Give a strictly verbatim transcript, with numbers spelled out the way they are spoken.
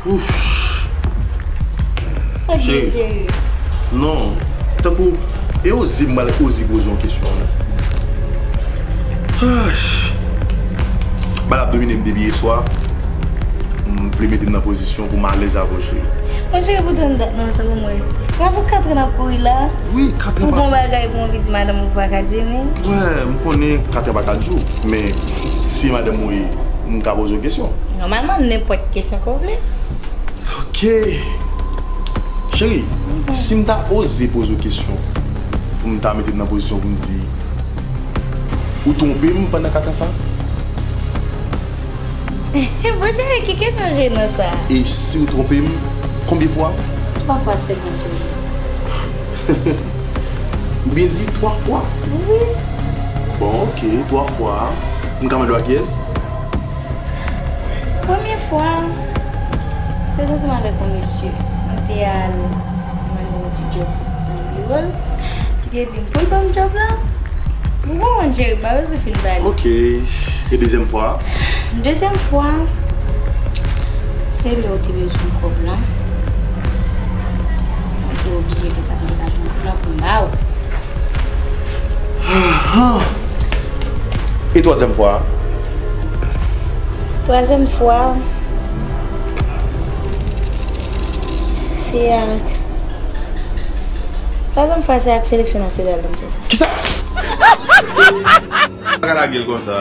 Ouf. Sa k gen, cheri? Non. Tankou, e oze, m pral oze poze yon kesyon, non. Ay. Bagay la ap domine m depi yè swa. M vle mete m nan pozisyon pou m alèz avè w, cheri. Mon cheri, pou tande dat non, sa pou mwen. Panse w katran ap kouri la. Wi, katran. Ou gon bagay pou anvi di madanm ou pa ka di m li? Wè, m konnen katran pa ka di w, men si madanm ou ye, m ka poze w kesyon. Nòmalman, nenpòt kesyon ke w vle. Ok. Cheri, si m ta oze poze w kesyon, pou m ta mete m nan pozisyon pou m di, ou twonpe m pandan kat an sa? Bon, cheri, ki kesyon jenan sa? E si w twonpe m, konbyen fwa? Twa fwa sèlman, cheri. Ou byen di twa fwa? Wi. Bon, ok, twa fwa. M ka mande w a kiyès? Premye fwa, se t ansanm avèk yon mesye. Mwen te al mande yon ti djòb nan biwo l. Li te di m pou l ban m djòb la. Ou konprann, cheri, m pa bezwen fin pale. Ok. E dezyèm fwa? Dezyèm fwa, se lè w te bezwen kòb lan. Mwen te oblije fè sa pou m te ka jwenn kòb lan pou m ba w. Ahan. E twazyèm fwa? Twazyèm fwa, se ak, twazyèm fwa, se ak seleksyon nasyonal nan m fè sa. Kisa? Pa ka lage l konsa.